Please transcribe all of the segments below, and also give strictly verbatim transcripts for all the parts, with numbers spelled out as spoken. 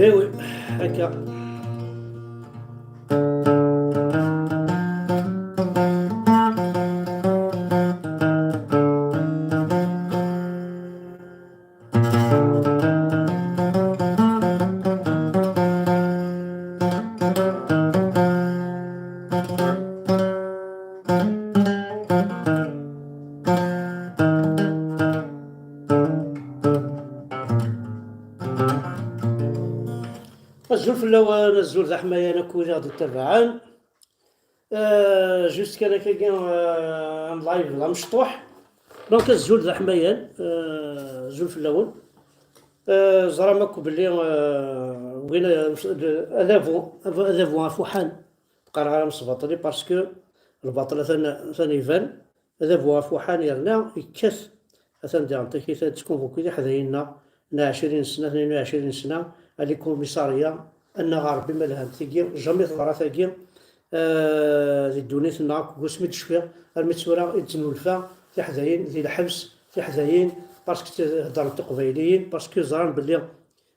Eh oui, akka. Azul fell-awen, azul d aḥmayan akk wid i ɣ-d-ittabaɛen. Euh, juste kan akkagi, euh, un live d amecṭuḥ. Donc azul d aḥmayan, euh, azul fell-awen. Euh, ẓram akk belli, euh, win, euh, adabu, adabu afuḥan, qqareɣ ara amesbaṭli parce que lbaṭel atan, atan iban. Adabu afuḥan yerna yekkat, atan diɣen takit ad tkunvuki tiḥdayin-nneɣ n ɛecrin sna, tnin u ɛecrin sna, ali commissariat, annaɣ a Rebbi ma lhant tigi, jamais teḍra tagi, eh, di ddunit-nneɣ akk, deg wasmi d-cfiɣ, armi d tura i d-tennulfa tiḥdayin di lḥebs, tiḥdayin, parce que heddren tiqbayliyin, parce que ẓran belli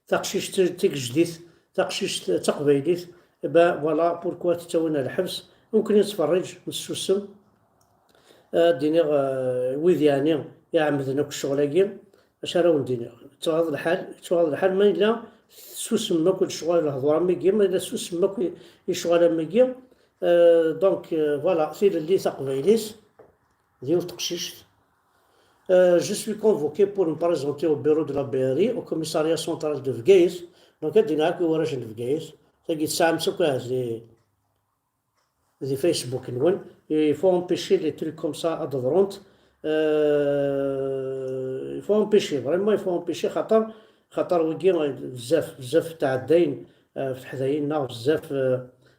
taqcict tigejdit, taqcict taqbaylit, ben voilà pourquoi tettawin ar lḥebs, mumkin nettferriǧ, nessusem, ad d-iniɣ, eh, wid yeɛni iɛemmden akk ccɣel-agi, acu ara wen-d-iniɣ? Yettɣaḍ lḥal, yettɣaḍ lḥal ma yella tessusmem akk lecɣal, lehdur am wigi, ma yella tessusmem akk i, i lecɣal am wigi, eh, donc, eh, voilà, tilelli taqbaylit, d yiwet teqcict. Euh, je suis convoqué pour me présenter au bureau de la B R I, au commissariat central de Bgayet. Donc, ad d-iniɣ akk i warrac n Bgayet. Tagi tesɛam-tt akk ahat di, di Facebook-nwen. Il faut empêcher les trucs comme ça ad ḍrunt. Euh, il faut empêcher, vraiment, il faut empêcher, xaṭer, xaṭer wigi, euh, bzaf, bzaf tɛeddayen, euh, f teḥdayin-nneɣ, bzaf, euh,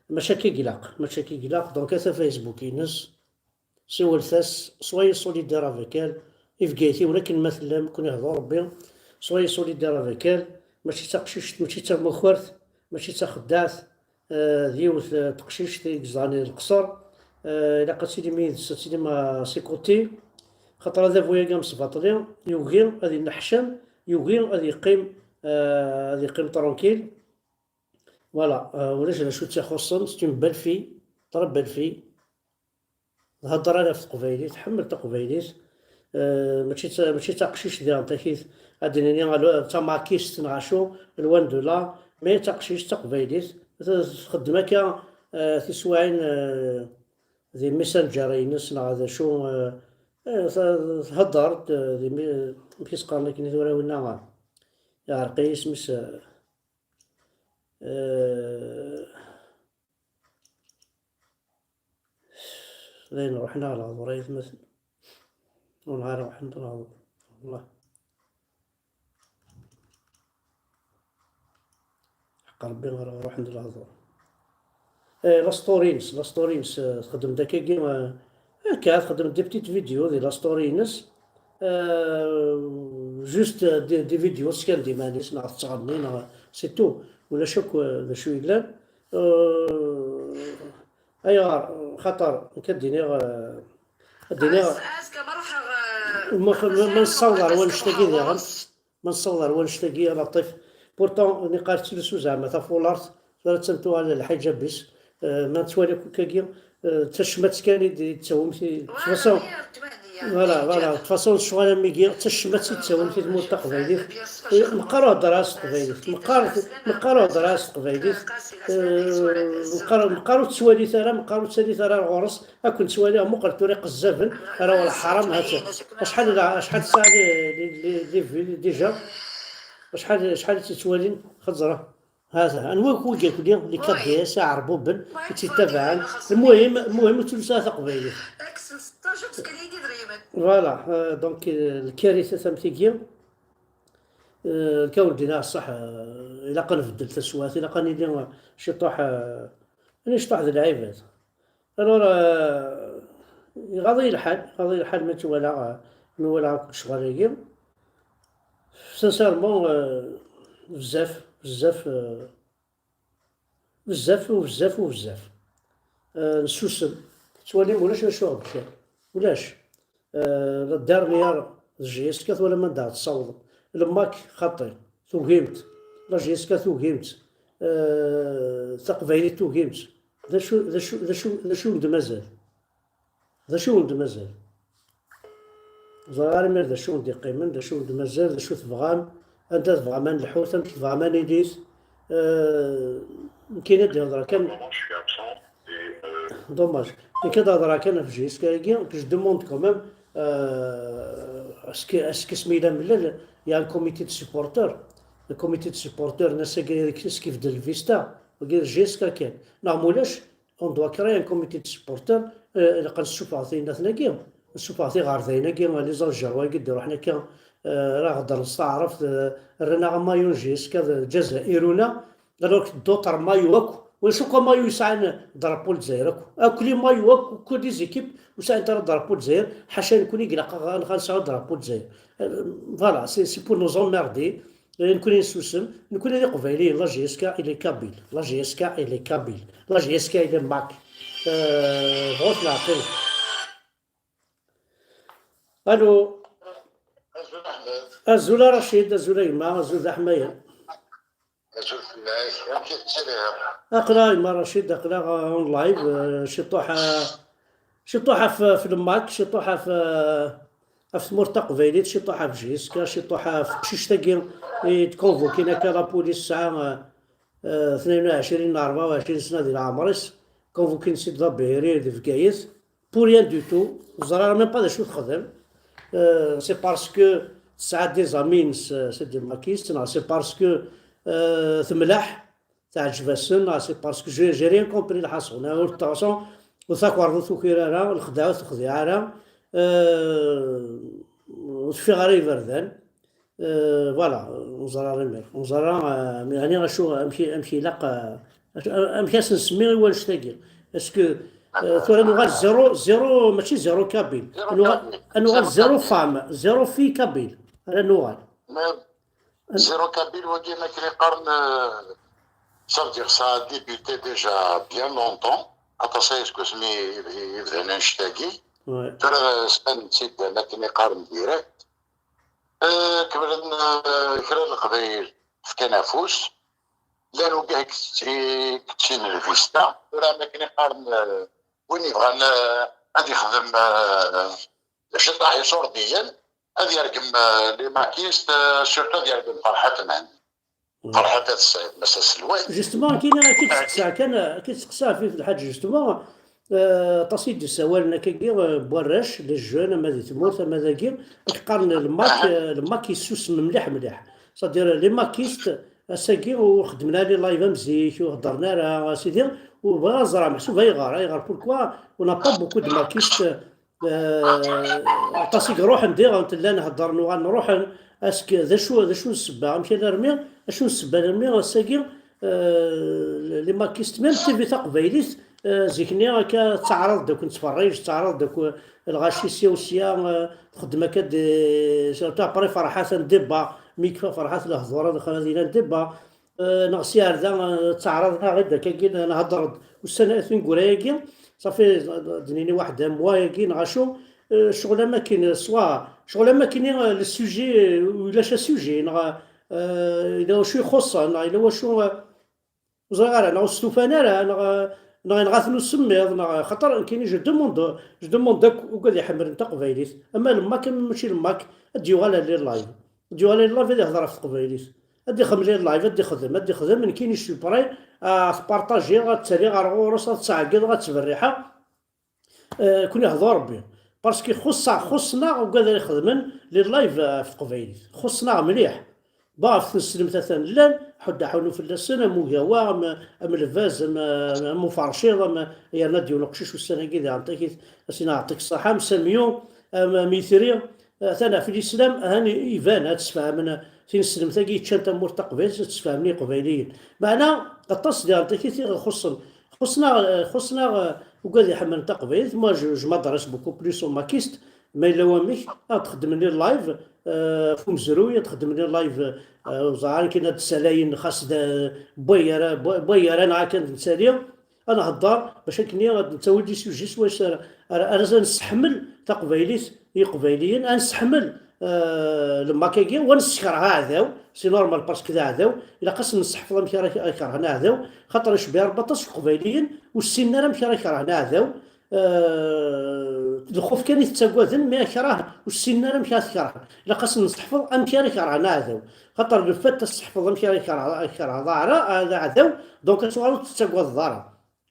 mačči akka i ilaq, mačči akka i ilaq. Donc, ata Facebook-ines. Siwlet-as, soyez solidaires avec elle. I Bgayet-iw, akken ma tellam, ken ihḍu Rebbi, soyez solidaires avec elle. Mačči d taqcict, mačči d tamakart, mačči d taxeddaɛt, eh, d yiwet, eh, teqcict i yezḍan di leqṣer. Eh, ilaq ad tilim yid-s, ad tilim à ses côtés. Xaṭer adabu-agi amesbaṭli, yugi ad yenneḥcam, yugi ad yeqqim, eh, ad yeqqim tranquille. Voilà, eh, ulac d acu i tt-ixuṣṣen, c'est une belle fille, très belle fille. Thedder ala ɣef teqbaylit, tḥemmel taqbaylit. Eh, mačči d ta-, mačči d taqcict diɣen takit, ad d-nini, alo-, d tamakist neɣ acu, loin de là, mais d taqcict taqbaylit. T-, txeddem akka, eh, tiswiɛin, eh, di messenger-ines neɣ d acu, eh, eh, t-, thedder-d, eh, di mi-, amek i s-qqaren akken i tura winna, eh, iɛreq-iyi isem-is, eh, eh, Dayen ruḥen-aɣ lehdur ay atmaten. Ur neɣ ara ruḥen-d lehdur. Wallah. Ḥeqq Rebbi ara ruḥen-d lehdur. Eh, la story-ines, la story-ines, eh, txeddem-d akkagi, eh, akka, txeddem-d des petites vidéos di la story-ines. Eh, juste, eh, des, des vidéos s kan d iman-is, neɣ tettɣenni, neɣ c'est tout. Ulac akk, eh, d acu yellan. Eh, Ayɣer? Xaṭer, nekk ad d-iniɣ, eh, ad d-iniɣ, ma, ma, ma nessaweḍ ar wannect-agi diɣen, ma nessaweḍ ar wannect-agi, a Laṭif, pourtant, niqal tettlusu zeɛma tafulart, tura attan tuɣal lḥiǧab-is, eh, ma nettwali akk akkagi, eh, d tacmat kan i d-, i d-ttawim, ti-, ttwasaw. Voilà, voilà. De toute façon, ccɣel am wigi, d tacmat i d-ttawin i tmurt taqbaylit. Meqqar ur heddeṛ ara s teqbaylit. Meqqar, meqqar ur heddeṛ ara s teqbaylit. Eh, meqqar, meqqar ur tettwalit ara, meqqar ur ttalit ara ɣur-s. Ad ken-ttwaliɣ, muqel tura iqezzaben, ara wala ḥaram, ha-tt-a. Acḥal d, acḥal tesɛa li, li, li, li vues, déjà? Acḥal, acḥal i tt-yettwalin? Xeẓra. Ha-t-a. Anwa akk wigi akk-nni, les K D S, iɛerbuben, i tt-yettabaɛen? Lmuhim, lmuhim ur ttlusu ara taqbaylit. Voilà, euh, donc, euh, lkarita tam tigi, euh, lkawen dina ṣṣeḥ, euh, ilaq ad nbeddel taswiɛt, ilaq ad nili, euh, ciṭuḥ, euh, ad nili ciṭuḥ d lɛibad. Alors, euh, iɣaḍ-iyi lḥal, iɣaḍ-iyi lḥal mi tt-walaɣ, euh, mi walaɣ akk lecɣal-agi. Sincèrement, euh, bezzaf, bezzaf, euh, bezzaf u bezzaf u bezzaf. Euh, nessusem. Tettwalim ulac d acu ɣ-d-kkan. Ulac. Euh, la dernière d J S K, twalam anda tessaweḍ. Le MAK xaṭi, tugimt. La J S K tugimt. Euh, taqbaylit tugimt. D acu, d acu, d acu, d acu i wen-d-mazal? D acu i wen-d-mazal? Ẓriɣ ara imir d acu i wen-d-iqqimen, d acu i wen-d-mazal, d acu tebɣam, anda tebɣam ad nelḥut, amek tebɣam ad nilit. Euh, nekkini ad d-hedreɣ kan. Dommage. Nekk ad hedreɣ kan ɣef J S K-agi, que je demande quand même, euh, est-ce que, est-ce que asmi yella mlal, il y a un comité de supporters. Le comité de supporters, n ass-agi, est-ce qu'il y a de vista, wagi d J S K kan. Neɣ mulac, on doit créer un comité de supporters, euh, ilaq ad nessufeɣ tiyennat-agi, nessufeɣ tiɣerdayin-agi, les Algérois-agi d-iruḥen akka, euh, ara heddren s taɛrabt, euh, rran-aɣ amayu n J S K d Lǧazair-una, alors que d'autres maillots akk, ulac akk amayu yesɛan drapeau n Lezzayer akk. Akk les maillots akk, que des équipes ur sɛint ara drapeau n Lezzayer, ḥaca nekkni i ilaq ad nesɛu drapeau n Lezzayer. Euh, voilà, c'est, c'est pour nous emmerder. Eh, nekkni nessusem, nekkni d Iqbayliyen, la J S K et les Kabyles, la J S K et les Kabyles, la J S K et les MAK. Euh, bɣut leɛqel. Allô. Azul a Racid, azul a gma, azul d aḥmayan. Azul fell-ak, amek i tettiliḍ? Aql-aɣ a gma Racid, aql-aɣ, euh, en live, euh, ciṭuḥ, euh, ciṭuḥ ɣef, ɣef le MAK, ciṭuḥ ɣef, euh, ɣef tmurt taqbaylit, ciṭuḥ ɣef J S K, ciṭuḥ ɣef teqcict-agi i d-convoquin akka la police tesɛa, euh, euh, tnayen u ɛecrin neɣ rebɛa u ɛecrin sna di leɛmer-is, convoquin-tt-id d abhiri di Bgayet, pour rien du tout, ur ẓriɣ même pas d acu texdem. Euh, c'est parce que tesɛa des amis, c'est, c'est des makistes, neɣ c'est parce que, euh, temleḥ, teɛǧeb-asen, neɣ c'est parce que j'ai, j'ai rien compris lḥaṣun. Ur teɛṣu, ur takerḍa ur tukir ara, lexdeɛ ur texdiɛ ara, euh, ur teffiɣ ara iberdan. Euh, voilà, ur ẓriɣ ara imir. Ur ẓriɣ ara, euh, yeɛni acu, amek, amek ilaq, euh, acu, amek ad s-nsemmi i wannect-agi. Est-ce que, euh, tura nuɣal zéro, zéro, mačči zéro kabyle. Zéro nuɣal, kabyle. Ad nuɣal zéro, zéro kabyle. Femme, zéro fille kabyle. Ara nuɣal. Mais zéro kabyle, wagi, ma akken i qqaren, euh, ça veut dire ça a débuté déjà bien longtemps. Aṭas aya seg wasmi i, i, i bdan annect-agi. Ouais. Tura span-tt-id, ma akken i qqaren, direct. Euh, kemmlen, euh, kra n Leqbayel fkan afus. Llan wigah i keččin lvista. Tura, am akken i qqaren, euh, win yebɣan, euh, ad yexdem, euh, ciṭṭaḥ iṣurdiyen, ad yergem, euh, les makistes, euh, surtout ad yergem Ferḥat Mhenni. Ferḥat At Sɛid, mass aselway. Justement, kina, ad k-id-steqsaɣ kan, ad k-id-steqsaɣ ɣef Lḥaǧ, justement, euh, aṭas i d-issawalen akkagi, euh, n warrac, les jeunes, ama di tmurt, ama dagi, i yeqqaren le MAK, euh, le MAK yessusem mliḥ, mliḥ. C'est-à-dire, les makistes, ass-agi ur xeddmen ara les lives am zik, ur heddren ara, a sidi, ur bɣiɣ ad ẓreɣ meḥsub ayɣer, ayɣer, pourquoi on n'a pas beaucoup de makistes, euh, aṭas i iruḥen diɣen, llan heddren, uɣalen ruḥen. Est-ce que, d acu, d acu n ssebba, amek alarmi, acu n ssebba alarmi ass-agi, euh, les makistes, même T V taqbaylit, euh, zik-nni akka tettaɛraḍ-d akk nettferrij, tettaɛraḍ-d akk lɣaci sya u sya, euh, txeddem akka de, surtout après Ferḥat un débat, mi yekfa Ferḥat lehdur, ad xer ad yili un débat, euh, neɣ sya ar da, euh, tettaɛraḍ-aɣ-d akkagi, nhedder-d ussan-a, tineggura-agi, ça fait, euh, d-nini waḥed un mois-agi, neɣ acu, euh, ccɣel am akken, soit, ccɣel am akken, euh, le sujet, euh, ulac asujet, neɣ, euh, yella wacu ixuṣṣen, neɣ yella wacu, euh, ur ẓriɣ ara, neɣ ur stufan ara, neɣ, euh, Neɣ yenɣa-ten usemmiḍ, neɣ xaṭer nekkini je demande, je demande akk ugad iḥemmlen taqbaylit. Ama le Mac, ama mačči le Mac, ad d-yuɣal ar les live. Ad d-yuɣal ar les live ad ihder ɣef teqbaylit. Ad ixemmel les live, ad ixdem, ad ixdem, nekkini je suis prêt ad t-partagiɣ, ad ttaliɣ ar ɣur-s, ad ttɛeggiḍeɣ, ad ttberriḥeɣ. Eh, kun ihder Rebbi. Parce que xuṣṣeɣ, xuṣṣen-aɣ ugad ara ixedmen les live, eh, ɣef teqbaylit. Xuṣṣen-aɣ mliḥ. Ba ɣef tneslemt atan llan, ḥudda ḥunu fell-asen, am Ugawa, am, am Lbaz, am, am Uferciḍ, am, yerna-d yiwen uqcic ussan-agi di Ɛenṭakit, ad s-in-aɛṭik ṣṣeḥḥa, am Samyu, am, am Itri, atan ɣef lislam, ahan iban, ad sfehmen tineslemt-agi yeččan tamurt taqbaylit, ad sfehmen i Iqbayliyen. Meɛna, aṭas di Ɛenṭakit i ɣ-ixuṣṣen. Xuṣṣen-aɣ, xuṣṣen-aɣ, eh, ugad iḥemmlen taqbaylit. Moi, je, je m'adresse beaucoup plus aux maquistes, ma yella wamek, ad xedmen les live, eh, ɣef umezruy, ad xedmen les live, eh, ur ẓriɣ ara kan ad d-ssalayen, xas d, eh, wayar, wayar neɣ akken ad nettali, ad nhedder, bac akken ad nettawi des sujets swayes ara, ara, ara nesseḥmel taqbaylit i Iqbayliyen, ad nesseḥmel, eh, le Mac-agi, wa nessekreh aɛdaw, c'est normal parce que d aɛdaw, ilaq ad sen-nesseḥfeḍ amek ara k-, ara kerhen aɛdaw, xaṭer icebbeɛ Rebbi aṭas n Iqbayliyen ur ssinen ara amek ara kerhen aɛdaw, eh, d lxuf kan i tettagaden, mi akrah ur ssinen ara amek ara t-kerhen. Ilaq ad sen-nesseḥfeḍ amek ara kerhen aɛdaw, xaṭer le fait ad tesseḥfeḍ amek ara kerheḍ, ara kerheḍ aɛra-, aɛdaw, donc ad tuɣaleḍ ur tettagadeḍ ara.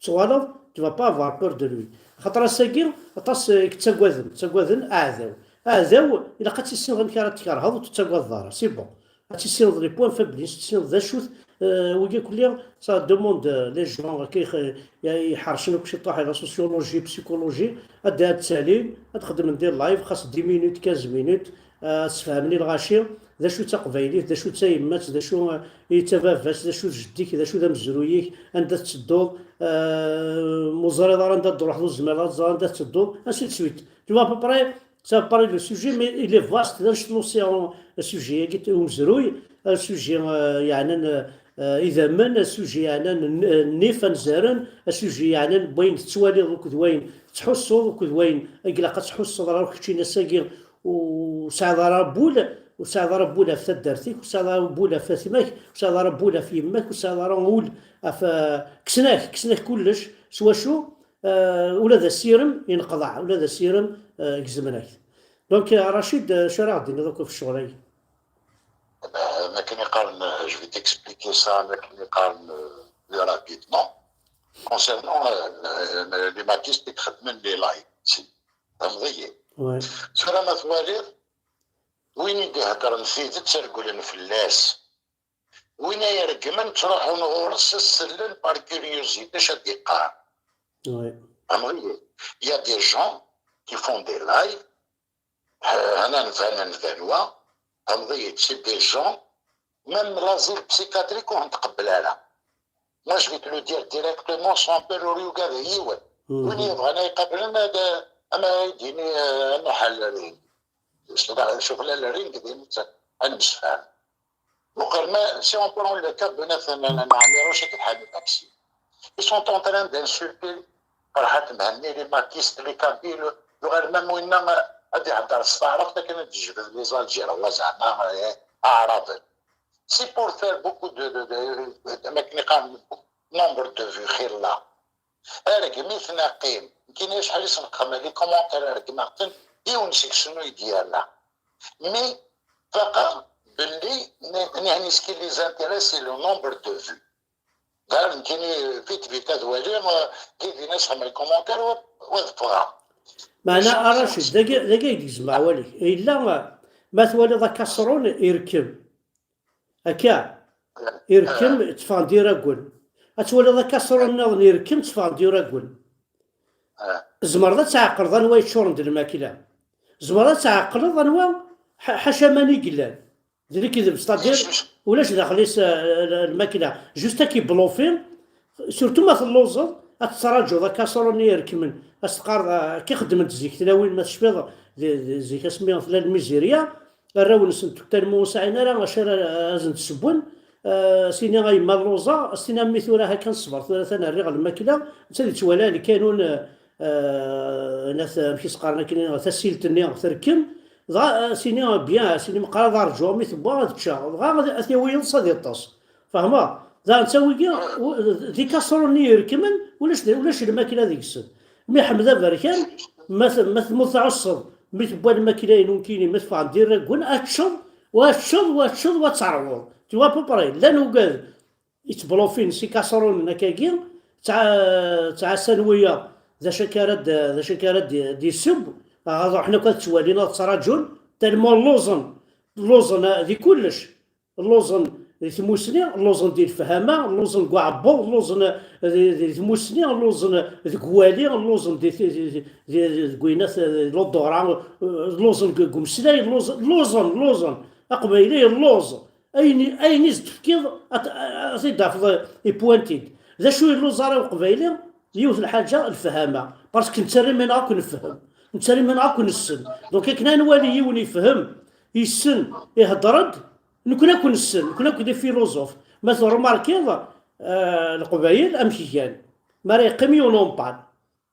Tuɣaleḍ, tu vas pas avoir peur de lui. Xaṭer ass-agi, aṭas, eh, i yettagaden, ttagaden aɛdaw. Aɛdaw, ilaq ad tissineḍ amek ara t-tkerheḍ, ur tettagadeḍ ara. C'est bon. Ad tissineḍ les points faibles, ad tissineḍ d acu-t, eh, wigi kulli, ça demande, eh, les gens, eh, ki, eh, iḥercen akk ciṭuḥ, la sociologie, psychologie, ad, ad ttalin, ad xedmen des live, xas dix minutes, quinze minutes, eh, ad sfehmen i lɣaci, d acu d taqbaylit, d acu d tayemmat, d acu, eh, i d tababat, d acu d jeddik, d acu d amezruy-ik, anda tettedduḍ, eh, ma ur teẓriḍ ara anda d-truḥeḍ, ur tezmireḍ ad teẓreḍ anda tettedduḍ, ainsi de suite. Tu vois à peu près, ça paraît le sujet, mais il est vaste, d anect n l'océan, le sujet-agi, umezruy, un sujet, eh, yeɛnan, eh, idammen, un sujet yeɛnan n-, nnif anzaren, un sujet yeɛnan n wayen tettwaliḍ akked wayen tettḥussuḍ akked wayen i ilaq ad tḥusseḍ ara keččini ass-agi, ur tesɛiḍ ara wul, ur tesɛiḍ ara wul ɣef taddart-ik, ur tesɛiḍ ara wul ɣef atma-k, ur tesɛiḍ ara wul ɣef yemma-k, ur tesɛiḍ ara wul ɣef, eh, kksen-ak, kksen-ak kullec, s wacu, eh, ula d asirem yenqeḍeɛ, ula d asirem, eh, gezmen-ak-t. Donc, eh, Racid, eh, acu ara ɣ-d-tiniḍ akk ɣef ccɣel-agi? Eh, akken iqqaren, eh, je vais t'expliquer ça, akken iqqaren, eh, plus rapidement. Concernant, eh, eh, les maquistes i ixeddmen les live, si. Tfehmeḍ-iyi? Ouais. Tura ma twaliḍ, win i d-iheddren tidet, regglen fell-as. Win ay ireggmen, ttruḥun ɣur-s, sellen par curiosité, acu ad d-iqqar. Ouais. Tfehmeḍ-iyi? Il y a des gens qui font des lives, eh, hana nban, hana nban wa, tfehmeḍ-iyi, c'est des gens, même l'asile psychiatrique ur ten-tqebbel ara. Moi, je vais te le dire directement, sans peur, ur yugad yiwen. Win yebɣan ad iqablen, ad, ama ad d-yini, eh, ad nruḥ ar ring. Cuf, la, le ring, din, ad nemsefham. Muqel ma, si on prend le cas de Nathan, n Ɛmiruc akked Ḥamid Aksil. Ils sont en train d'insulter Ferhat Mhenni, les maquistes, les kabyles, yuɣal même winna ad ihedder s taɛrabt akken ad d-yejbed les Algérois, zeɛma, eh, aɛraben. C'est pour faire beaucoup de, de, de, de, de, akken iqqaren, nombre de vues, xilla. Argem-iten, qqim. Nekkini acḥal i s-neqqen les commentaires, regmeɣ-ten, yiwen seg-sen ur yi-d-yerra. Mais faqeɣ belli n-, nihan ce qui les intéresse, c'est le nombre de vues. Daɣ nekkini vite vite ad waliɣ, eh, didin ad sxedmeɣ les commentaires, wa, wa ad ffɣeɣ. Meɛna a Racid, dagi, dagi i d-gezmeɣ awal-ik. Yella, ma twaliḍ akaṣrun irekkem. Akka, irekkem, tteffɣen-d iraggen. Ad twaliḍ akaṣrun nniḍen irekkem, tteffɣen-d iraggen. Tzemreḍ ad tɛeqleḍ anwa yeččuren d lmakla. Tzemreḍ ad tɛeqleḍ anwa, ḥa-, ḥaca mani i yellan. D lekdeb, c'est-à-dire, ulac daxel-is, eh, l-, lmakla. Juste ad k-iblufi, surtout ma telluẓeḍ, ad tettraǧuḍ akaṣrun-nni irekmen. Ad s-teqqareḍ, eh, akka i xeddment zik tlawin, ma tecfiḍ, di, di, zik asmi tella lmizirya, arraw-nsent tellement ur sɛin ara acu ara asen-d-ssewwen. Eh, s-ini a yemma lluẓeɣ, s-tini a mmi tura ha kan ṣber, tura atan rriɣ lmakla, netta ad yettwali lkanun, eh, eh, n at-, amek i s-qqaren akken, tasilt-nni terkem, dɣa, eh, s-ini, bien, s-ini meqqar ad rǧuɣ mi tewwa ad ččeɣ, dɣa ad, ad t-yawi yiḍes ad iṭṭes. Fehmeḍ? Daɣen ttawigi d ikaṣrunen i irekmen, ulac ulac lmakla deg-sen. Mi ḥmed aberkan, ma temmut tɛusseḍ, mi tewwa lmakla-inu nekkini, ma teffeɣ-d iraggen, ad teččeḍ, wa teččeḍ, wa teččeḍ, wa terwuḍ. Tu vois à peu près, llan ugad yettblufin s ikaṣrunen akkagi, ttɛassan wiyaḍ d acu akka ara d-, d acu akka ara d-, d-iseww, ad ruḥen akk ad ttwalin, ad ttraǧun, tellement lluẓen, lluẓen di kullec. Lluẓen di tmusni, lluẓen di lefhama, lluẓen deg uɛebbuḍ, lluẓen di, di tmusni, lluẓen deg wali, lluẓen di, di, di, di, deg winat, di l'odorat, lluẓen deg, deg umeslay, lluẓen, lluẓen, lluẓen. Aqbayli yelluẓ. Ayen, ayen i s-d-tefkiḍ, ad, ad t-id-tafeḍ ipuwan-t-id. D acu yelluẓ ara uqbayli? Yiwet lḥaǧa, lefhama. Parce que nettarra iman akk nefhem. Nettarra iman akk nessen. Donc akken ad nwali yiwen yefhem, yessen, ihedder-d, nekkni akk nessen, nekkni akk d ifiluẓuf. Ma trumarkiḍ, eh, Leqbayel amek gan. Mi ara yeqqim yiwen umpal.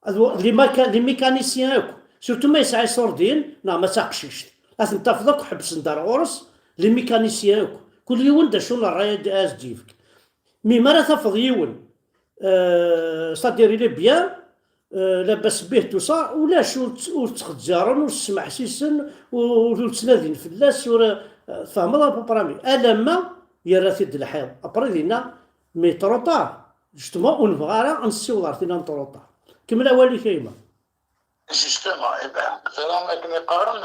Ad w-, les méca-, les mécaniciens akk. Surtout ma yesɛa iṣurdiyen, neɣ ma d taqcict. Ad ten-tafeḍ akk ḥebbsen-d ar ɣur-s, les mécaniciens akk. Kul yiwen d acu n ṛṛay ad, ad as-d-yefk. Mi, mi ara tafeḍ yiwen, euh, c'est-à-dire, il est bien, euh, labas bih, tout ça, ulac, ur tt-, ur ttxezzaren, ur smeḥsisen, ur, ur ttnadin fell-as, ur, euh, tfehmeḍ à peu près, alamma yerra-t-id lḥiḍ. Après dinna, mais trop tard, justement, ur nebɣi ara ad nessiweḍ ar tinna n trop tard. Kemmel awal-ik a yemma. Justement, eh ben, tura akken i qqaren,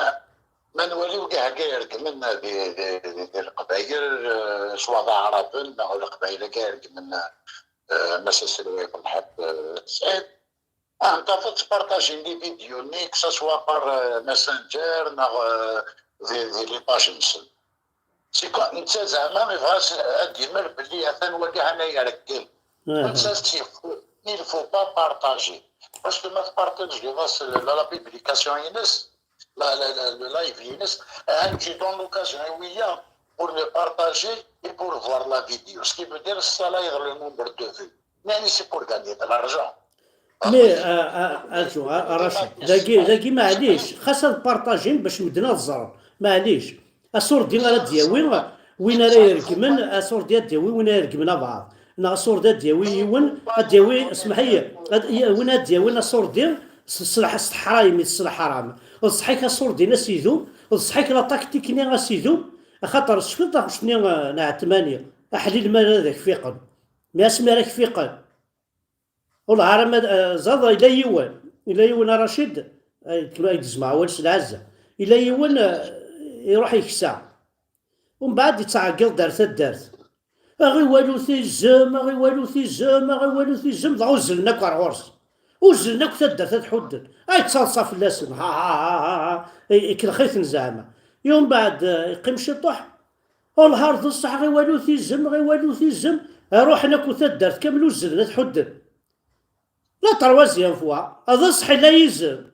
ma nwali wigi-agi ireggmen di, di, di, di Leqbayel, eh, swa d Aɛraben, neɣ Leqbayel-agi ireggmen, eh, Mass Aselway Ferḥat, eh, Sɛid, ah, nṭafet ttpartajin les vidéos-nni, que ça soit par, eh, Messenger, neɣ, eh, di, di les pages-nsen. C'est quoi, netta zeɛma yebɣa s-, ad d-yemmal belli atan wagi ḥana yergel. Netta s-, il faut, il faut pas partager. Parce que ma tpartageḍ-as la, la publication-ines, la, la, la, le live-ines, hein, tu donnes l'occasion à wiya pour le partager et pour voir la vidéo. Ce qui veut dire, ça là, le nombre de vues. Mais c'est pour gagner de l'argent. Mais, euh, euh, aju, a, a Racid, dagi, dagi maɛlic, xas ad partajin bac medden ad ẓren, maɛlic. Asurdi ara d-yawi win ara iregmen, asurdi ad d-yawi win ara iregmen abaɛḍ. Neɣ asurdi ad d-yawi yiwen, ad d-yawi, smeḥ-iyi, ad, y-, win ad d-yawin asurdi s, s lḥ-, s teḥrayem, s lḥaram. D ṣṣeḥ-ik asurdi-nni ad s-idum, d ṣṣeḥ-ik la tactique-nni ad s-idum, axaṭer tecfiḍ taɣect-nni, eh, n Ɛetmani, aḥlil mi ara d ak-fiqen. Mi asmi ara k-fiqen. Wellah ara ma, eh, ẓad, yella yiwen, yella yiwen a Racid, ay, ay d-zmeɣ awal s lɛezza. Yella yiwen, eh, iruḥ yeksa. Umbeɛd yettɛeggiḍ-d ar taddart. Aɣiwalu tizem, aɣiwalu tizem, aɣiwalu tizem, dɣa uzzlen akk ar ɣur-s. Uzzlen akk taddart ad ḥudden. Ay, yettaḍsa fell-asen. Ha, ha, ha, ha, ha. I-, ikellex-iten zeɛma. I umbeɛd, eh, yeqqim ciṭuḥ. Wellah ar d ṣṣeḥ, ɣiwalu tizem, ɣiwalu tizem. Ruḥen akk taddart kamel uzzlen ad ḥudden. La troisième fois, d ṣṣeḥ illa yizem.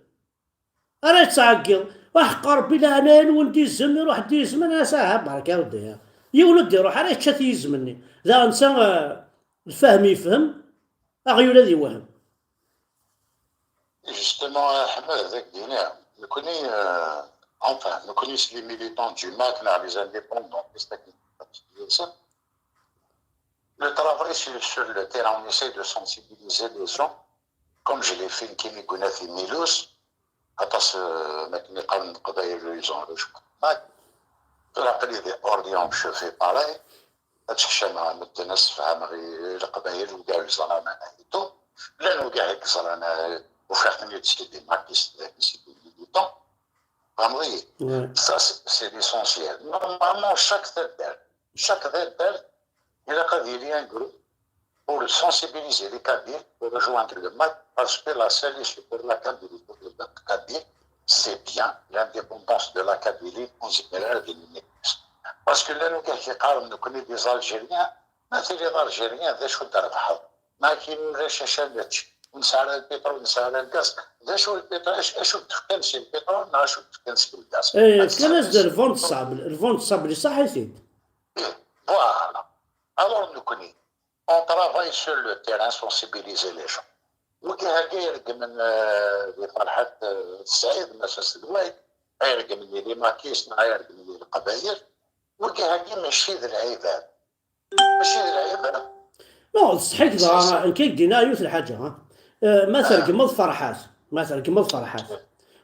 Ara yettɛeggiḍ. Aḥeqq Rebbi, leɛnaya-nwen d izem, iruḥ-d yizem, nnan-as aha, berka aweddi. Yiwen ur d-iruḥ ara, yečča-t yizem-nni. Daɣen netta, eh, lfahem yefhem, aɣyul ad yewhem. Justement, Ahmed, ad ak-d-iniɣ, nekkni, euh, enfin, nekkni, c'est les militants du MAK, neɣ les indépendants, c'est ça qui, le travail sur, sur le terrain, on essaie de sensibiliser les gens, comme je l'ai fait nekkini deg unati Milus, aṭas, euh, mi akken i qqaren Leqbayel, ils ont rejoint le MAK. Tura aql-i di Orléans, je fais pareil. Ad ttḥeccameɣ medden, ad sfehmeɣ i Leqbayel, wigad ur yeẓran et tout. Llan wigad i yeẓran, eh, ufiɣ-ten-id, c'est des makistes, c'est des militants. Tfehmeḍ-iyi? Ouais. Ça, c'est, c'est l'essentiel. Normalement, chaque taddart, chaque taddart, ilaq ad yili un groupe pour sensibiliser les Kabyles pour rejoindre le MAK, parce que la seule issue pour la Kabylie, pour le peuple kabyle, c'est bien l'indépendance de la Kabylie, ur nezmir ara ad d-nini. Parce que llan wigad i qqaren nekkni des Algériens, ma tiliḍ Algérien, d acu d-trebḥeḍ? Ma akken ulac acu ad nečč, ur nesɛi ara lpiṭrul, ur nesɛi ara lgaz, d acu lpiṭrul, acu, acu d-tefkan si lpiṭrul, neɣ acu d-tefkan si lgaz? Eh, fkan-as-d le vent de sable, le vent de sable, iṣaḥ-it-id. Voilà. Alors, nekkni, on travaille sur le terrain, sensibiliser les gens. Wigi-agi ireggmen, euh, di Ferḥat, euh, Sɛid, Mass Aselway, ireggmen di les makistes, neɣ ireggmen di Leqbayel. Wigi-agi mačči d lɛibad. Mačči d lɛibad. Non, d ṣṣeḥ-ik dɣa, nekk ak-d-iniɣ yiwet n lḥaǧa, ha. Eh, ma tergmeḍ Ferḥat, ma tergmeḍ Ferḥat.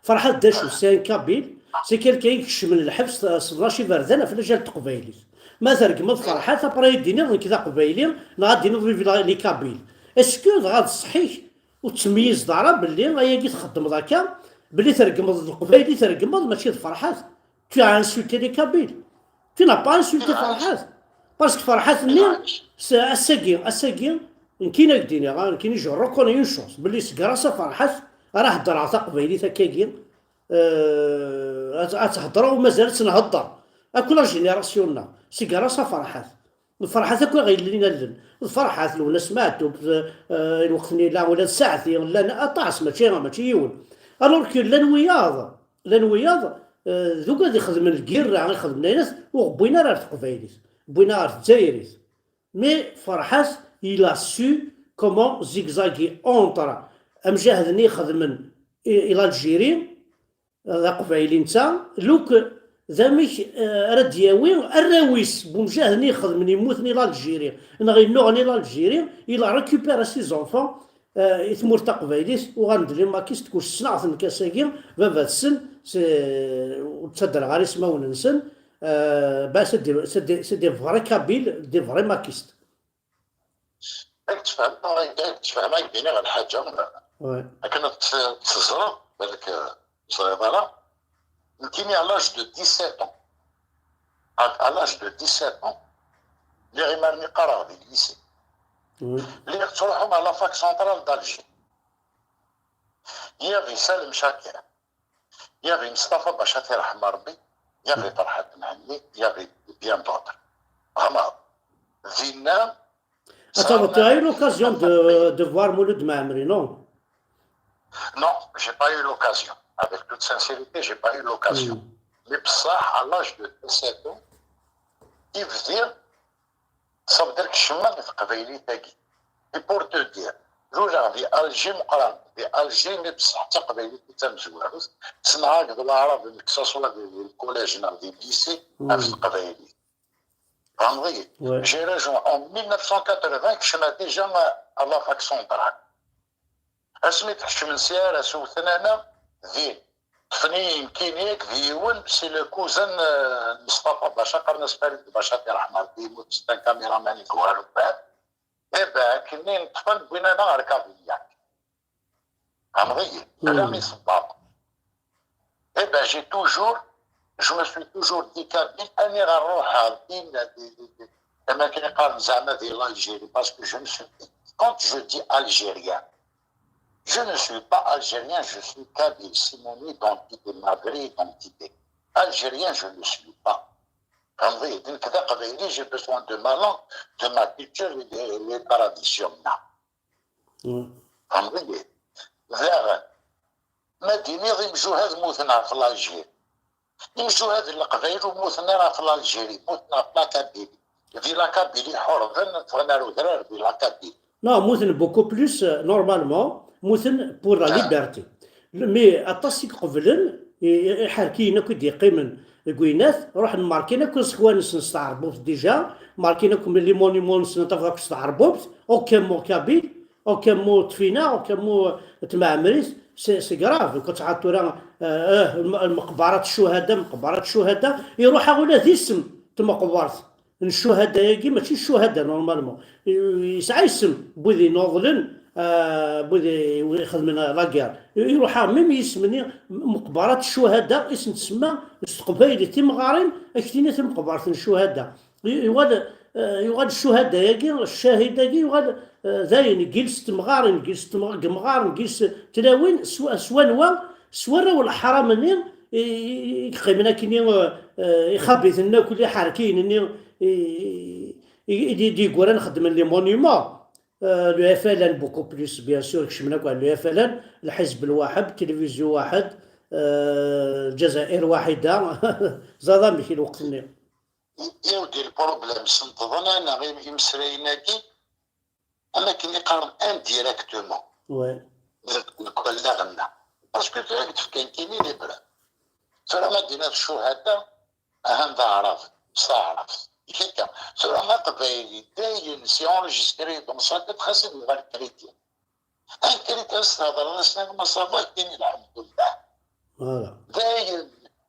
Ferḥat d acu? C'est un kabyle, c'est quelqu'un i ikecmen lḥebs s tnac iberdan ɣef lǧal n teqbaylit. Ma tergmeḍ Ferḥat, après ad d-tiniḍ nekk d aqbayli, neɣ ad d-tiniḍ vive la- les kabyles. Est-ce que dɣa d ṣṣeḥ-ik ur tettmeyyizeḍ ara belli ayagi txeddmeḍ akka, belli tergmeḍ d leqbayli tergmeḍ, mačči d Ferḥat? Tu as insulté les kabyles. Tu n'as pas insulté Ferḥat. Parce que Ferḥat-nni, s- ass-agi, ass-agi, nekkini ak-d-iniɣ, ah, nekkini je reconnais une chose, belli c'est grâce à Ferḥat ara heddreɣ taqbaylit akkagi, euh, ad, ad theddreɣ u mazal ad tt-nhedder. Akk la génération-nneɣ, c'est grâce à Ferḥat. D Ferḥat akk i ɣ-yellin allen. D Ferḥat, Lwennas Meɛtub, eh, lweqt-nni yella ula d Saɛdi, llan aṭas, mačči, mačči yiwen. Alors que llan wiyaḍ, llan wiyaḍ, eh, d ugad ixedmen lgirra, ixedmen ayen, ur ɣ-wwin ara ar teqbaylit, wwin-aɣ ar tezzayrit. Mais Ferḥat, il a su comment zigzaguer entre amjahed-nni ixedmen i, i l'Algérie, d aqbayli netta, luk d amek, eh, ara d-yawi arraw-is n umjahed-nni ixedmen, yemmuten i l'Algérie, neɣ yennuɣen i l'Algérie, il a récupéré ses enfants, eh, i tmurt taqbaylit, uɣalen d les maquistes, kuc ssneɣ-ten nekk ass-agi, baba-tsen, c'est, ur ttadreɣ ara ismawen-nsen, eh, bah, c'est des, c'est des, c'est des vrais kabyles, des vrais maquistes. Ad tfehmeḍ, ad tfehmeḍ, ad k-d-iniɣ lḥaǧa. Ouais. Akken ad t-, teẓreḍ, balak, eh, ur teẓriḍ ara. Nekkini, à l'âge de dix-sept ans, à, à l'âge de dix-sept ans, lliɣ imar-nni qqareɣ di lycée. Oui. Lliɣ ttruḥuɣ à la fac centrale d'Alger. Lliɣ i Salem Chakir. Il y avait Mustafa Bacha, Tirḥem Rebbi, il y avait Ferhat Mhenni, il y avait bien d'autres. Vraiment. Dinna, attends, tu as eu l'occasion de, de voir Mouloud Mammeri, non? Non, j'ai pas eu l'occasion. Avec toute sincérité, j'ai pas eu l'occasion. Hmm. Mais ça, à l'âge de dix-sept ans, il faisait Ça veut dire que je suis teqbaylit-agi. Et pour te dire, luleɣ di Alger meqqreɣ, di Alger, mais bessah d taqbaylit i d tamezwarut. Ssneɣ akked Leɛraben, que ce soit di, di lkuliǧ neɣ di lycée, ɣef teqbaylit. Tfehmeḍ-iyi? Ouais. J'ai rejoint en mille neuf cent quatre-vingts, kecmeɣ déjà à la fac centrale. Asmi d-kecmen si ara s utnana, din. Ṭṭfen-iyi nekkini akked yiwen, c'est le cousin, euh, n Mustafa Bacha, qqaren-as Farid Bacha, Tirḥem Rebbi, yemmut, c'est un caméraman i yewɛer ugar. Eh ben, akkenni neṭṭfen, wwin-aneɣ ɣer Kabylie. Tfehmeḍ-iyi? Ala mi sebbaḍ. Eh ben, j'ai toujours, je me suis toujours dit, Kabyle, aniɣer ruḥeɣ din, di, di, di, am akken i qqaren zeɛma di l'Algérie, parce que je ne suis, quand je dis algérien, je ne suis pas algérien, je suis kabyle, c'est mon identité, ma vraie identité. Algérien, je ne suis pas. Tfehmeḍ-iyi? Nekk d aqbayli, j'ai besoin de ma langue, de ma culture et de, les traditions. Mm. Tfehmeḍ-iyi? Daɣen, ma d-tiniḍ imjuhad mmuten ɣef l'Algérie. Imjuhad n Leqbayel ur mmuten ara ɣef l'Algérie, mmuten ɣef la Kabylie. Di la Kabylie ḥurben, ffɣen ar udrar di la Kabylie. Non, mmuten beaucoup plus, euh, normalement, mmuten pour la liberté. Mais aṭas i iqeblen, i, i, iḥerkiyen akk i d-yeqqimen deg winnat, ruḥen markin akk iẓekwan-nsen s tɛerbubt déjà, markin akk les monuments-nsen ad tafeḍ akk s tɛerbubt, aucun mot kabyle, aucun mot ṭṭef-aneɣ, aucun mot tmeɛmrit, c'est, c'est grave. Quand tɛad tura, euh, euh, lmeqbarat ccuhada, lmeqbarat ccuhada, iruḥ-aɣ ula d isem n tmeqbert n ccuhada-agi, mačči ccuhada normalement. Yesɛa isem n wid inuḍlen, euh, n wid ixedmen la guerre. Iruḥ-aɣ même yisem-nni, meqbarat ccuhada, i sen-tsemma s teqbaylit, timɣarin, ad k-tini timeqbert n ccuhada. Yuɣal, eh, yuɣal ccuhada-agi, ccahid-agi, yuɣal, eh, dayen, giles temɣarin, giles temɣ-, gemɣaren, giles tlawin, s, s wanwa, s warraw n leḥram-nni i, i, i yeqqimen akkenni, eh, eh, ixabiten akk, iḥerkiyen-nni i, i, i, i d-yeggran xeddmen les monuments. Euh, le F L N beaucoup plus, bien sûr, kecmen akk le F L N, lḥizb lwaḥed, tilivizyu waḥed, euh, Ljazair waḥida, ẓad amek i lweqt-nni. Yawdi lproblem, sneṭḍen-aneɣ im-, imeslayen-agi, am akken i qqaren indirectement. Ouais. Deg, deg wallaɣ-nneɣ. Parce que tura i d-fkan kini les preuves. Tura ma d-tiniḍ ccuhada, ahan d aɛrab, s taɛrabt. Kika, tura aqbayli dayen c'est enregistré dans sa tête, xas ad yuɣal chrétien. Un chrétien s-thedreḍ-as, ma ça va, ad k-yini lḥemdullah. Voilà. Dayen,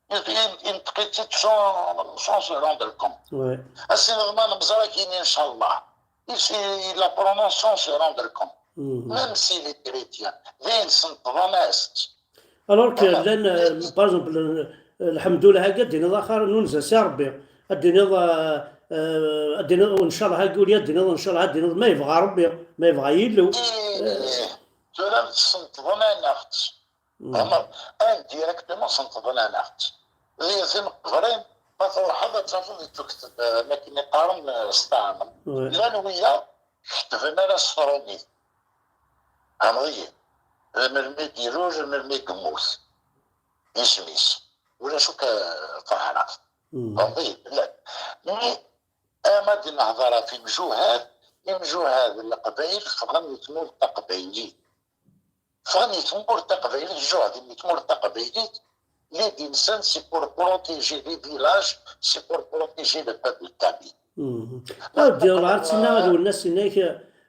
il, il, il interprète sans, sans se rendre compte. Ouais. Ass-nniḍen ma nemẓer, ad k-yini inchallah. Il, se- il la prononce sans se rendre compte. Mhm. Même s'il est chrétien. Dayen, senṭḍen-as-tt. Alors que Ah, llan, euh, par exemple, euh, lḥemdullah, hagi ad d-tiniḍ axir nunez-as i Ṛebbi. Ad d-tiniḍ, euh, euh, ad d-tiniḍ, ncallah, hagi uli ad d-tiniḍ, ncallah, ad d-tiniḍ, ma yebɣa Ṛebbi, ma yebɣa Yillu. Ih, tura senṭḍen-aneɣ-tt. Ɛmer, indirectement senṭḍen-aneɣ-tt. Di timeqbrin, ma truḥeḍ ad tafeḍ yettwakteb, eh, akken i qqaren, eh, s taɛrabt. Ouais. Llan wiyaḍ ketben ala s tṛumit. Ɛmer-iyi. Melmi i d-ilul, melmi i yemmut. Isem-is. Ulac akk, eh, taɛrabt. Mhm. Tfehmeḍ-iyi? Llan. Mi ama d-nehḍer ɣef imjuhad, imjuhad n Leqbayel ffɣen di tmurt taqbaylit. Ffɣen di tmurt taqbaylit, jehden di tmurt taqbaylit, l'idée-nsen c'est pour protéger les villages, c'est pour protéger le peuple kabyle. Mhm. Ur d-yeḍra ara d tinna ad wen-nas-inek,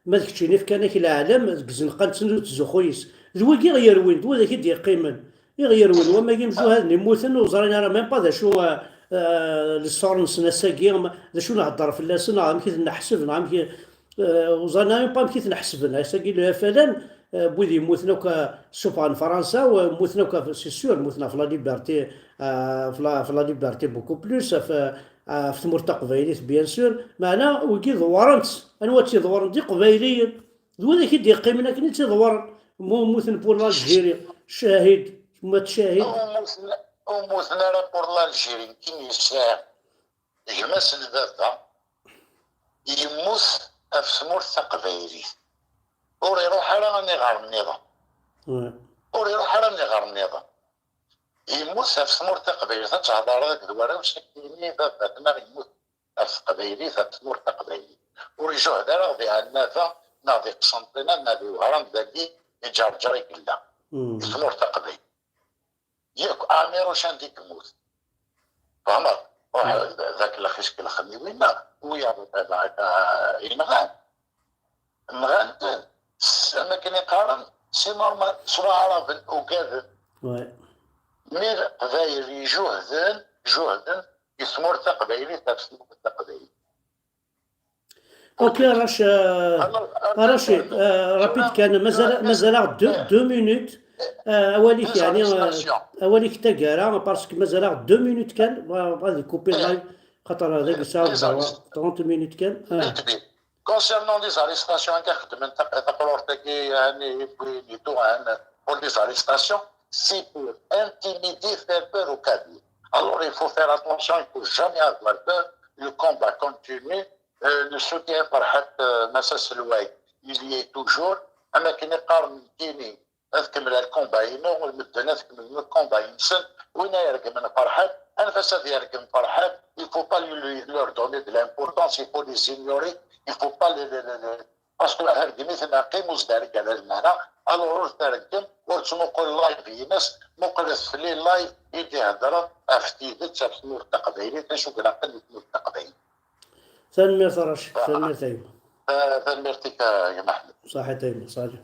ma d keččini fkan-ak leɛlam deg izenqan-nsen ur ttzuxxu yis. D wigi i ɣ-yerwin, d widak i d-yeqqimen. I ɣ-yerwin, wamagi imjuhaden immuten ur ẓrin ara même pas d acu, euh, euh, l'histoire-nsen ass-agi, ma d acu nhedder fell-asen, neɣ amek i ten-neḥseb, neɣ amek i, euh, ur ẓrin ara même pas amek i ten-ḥesben. Ass-agi le F L N, euh, wid yemmuten akk, euh, suffɣen Fransa, u mmuten akk, c'est sûr, mmuten ɣef la liberté, euh, ɣef la, ɣef la liberté beaucoup plus, ɣef, euh, ɣef tmurt taqbaylit, bien sûr. Meɛna, wigi ḍewwren-tt. Anwa tt-iḍewwren? D Iqbayliyen. D widak i d-yeqqimen akken i tt-iḍewwren. Mu-, mmuten pour l'Algérie. Cahid, ma d Cahid. Ur mmuten, ur mmuten ara pour l'Algérie, nekkini sɛiɣ gma-s n baba, yemmut ɣef tmurt taqbaylit. Ur iruḥ ara aniɣer nniḍen. Ouais. Ur iruḥ ara aniɣer nniḍen. Yemmut ɣef tmurt taqbaylit, ad thedreḍ akked warraw-s, ad k-yini baba-tneɣ yemmut ɣef teqbaylit, ɣef tmurt taqbaylit. Ur ijuhed ara di Ɛennaba, neɣ di Qsenṭina, neɣ di Wehran, dagi i Ǧerǧer i yella. Mhm. Di tmurt taqbaylit. Yak Ɛmiruc anda i yemmut. Tfehmeḍ? Ruḥ, dak lexis kelxen i winna, wiyaḍ, eh, eh, inɣan. Nɣan-ten. S-, am akken i qqaren, c'est normal. S waɛraben ugaden. Ouais. Mi Leqbayel ijuhden, juhden, di tmurt taqbaylit, ɣef tmurt taqbaylit. Ok, Rach-, euh, Alors, ah, Rachid, euh, rapide kan, mazal, mazal-aɣ deux, deux minutes. Euh, awal-ik, Des يعني, euh, arrestations. Awal-ik taggara, parce que mazal-aɣ deux minutes kan, bɣa, bɣa ad couper live, xaṭer dagi sɛiɣ Des arrest- trente minutes kan. Ah. Concernant les arrestations, anda xedmen taq-, taqrurt-agi, yani, win yedduɣen pour les arrestations, c'est pour intimider, faire peur aux Kabyles. Alors, il faut faire attention, il faut jamais avoir peur. Le combat continue. Euh, le soutien Ferhat, euh, Massa Selway, il y est toujours. Am akken i qqaren nekkini, ad kemmleɣ le combat-inu, medden ad kemmlen le combat-nsen. Win ay iregmen Ferhat, anef-as ad yergem Ferhat. Il faut pas lui, lui, leur donner de l'importance, il faut les ignorer, il faut pas les, les, les, les, parce que hergem-iten aqim ur s-d-rgel ara lmeɛna. Alors ur t-reggem, ur ttmuqul live-ines, muqlet fell-i live i d-iheddren ɣef tidet, ɣef tmurt taqbaylit, acu ilaqen di tmurt taqbaylit. Tanemmirt a Racid, tanemmirt a gma. Ah, tanemmirt-ik a gma Ḥmed. Ṣaḥit a gma, salut.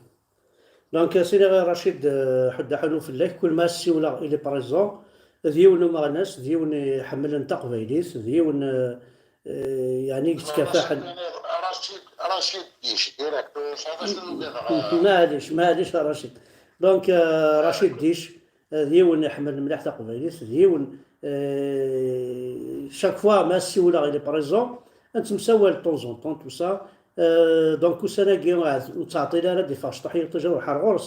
Donc, sidi Racid, euh, ḥedd aḥunu fell-ak, kul ma as-siwleɣ il est présent, d yiwen umeɣnas, d yiwen iḥemmlen taqbaylit, d yiwen, euh, euh, yeɛni yettkafaḥen. Racid, Racid Dic, direct, ur sɛiɣ acu n ugadeɣ. Maɛlic, maɛlic a Racid. Donc, euh, Racid Dic, euh, d yiwen iḥemmel mliḥ taqbaylit, d yiwen, euh, chaque fois ma as-siwleɣ il est présent, ad nettemsawal de temps en temps, tout ça. Euh, donc, ussan-agi, ur nettɛeṭṭil ara ad d-iffeɣ cṭuḥ yiṭij ad ruḥeɣ ɣur-s.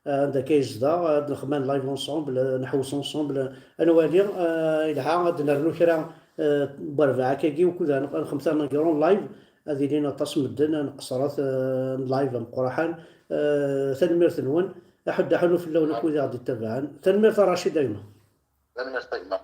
Euh, anda akka yezdeɣ, ad nexdem live ensemble, euh, nḥewwes ensemble, euh, ad nwali, euh, yelha, ad nernu kra, euh, n werbaɛ akkagi, ukud ad nexdem anagar en live, ad ilin aṭas n medden, ad nqeṣṣret, euh, n live ameqqraḥan. Euh, tanemmirt-nwen, aḥuddu aḥunu fell-awen akk wid i ɣ-d-ittabaɛen. Tanemmirt a Racid a gma. Tanemmirt a gma.